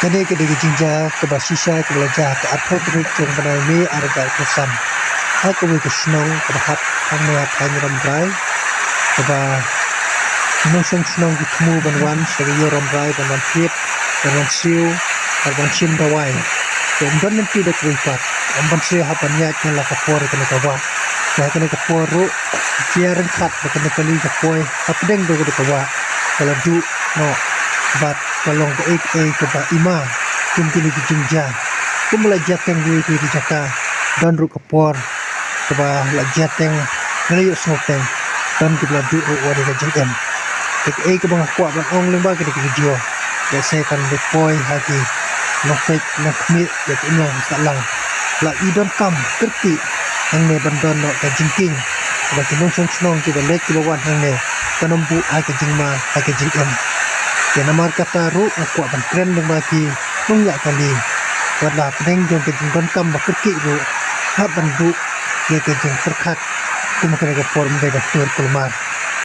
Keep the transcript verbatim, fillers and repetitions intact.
Kane ka dei ka jingjia kaba shisha kaba la jia ha ka arphew tarik jong u bnai May arhajar arphew san. Ha kawei ka shnong kaba hap hangne ha thaiñ Rambrai, kaba ki nongshong shnong ki thmu ban wan sha ka ïew Rambrai ban wan thied, ban wan siew, ban wan shim dawai. Te ym don lynti da kawei pat, ym ban siew hap ban ïaid na la ka por kane ka wah. Te ha kane ka por ruh ki ïa ryngkat ba kane ka kali ka poi hapdeng jong kane ka wah, ka la duh noh bad ka long kaei kaei kaba ima. Kum kine ki jingjia, kum la jia teng ruh ïa ki jaka, don ruh ka por kaba la jia teng, nga la ïohsngew teng, don kiba la duh ruh wat ïa ka jingim. Te kaei kaba nga kwah ban ong lyngba kane ka video, lehse kan dei poi ha ki nongpeit nongkhmih ïa ka imlang ka sahlang, la i donkam kyrkieh hangne ban don noh ka jingkieng ba ki nongshong shnong kiba leit kiba wan hangne kan ym buh ha ka jingma ha ka jingim. Te namar kata ruh nga kwah ban kren lyngba ki nongñiah kali, wat la hapdeng jong ka jingdonkam ba kyrkieh ruh, hap ban buh ïa ka jingpyrkhat kum kane ka por, ym dei ban tur kulmar.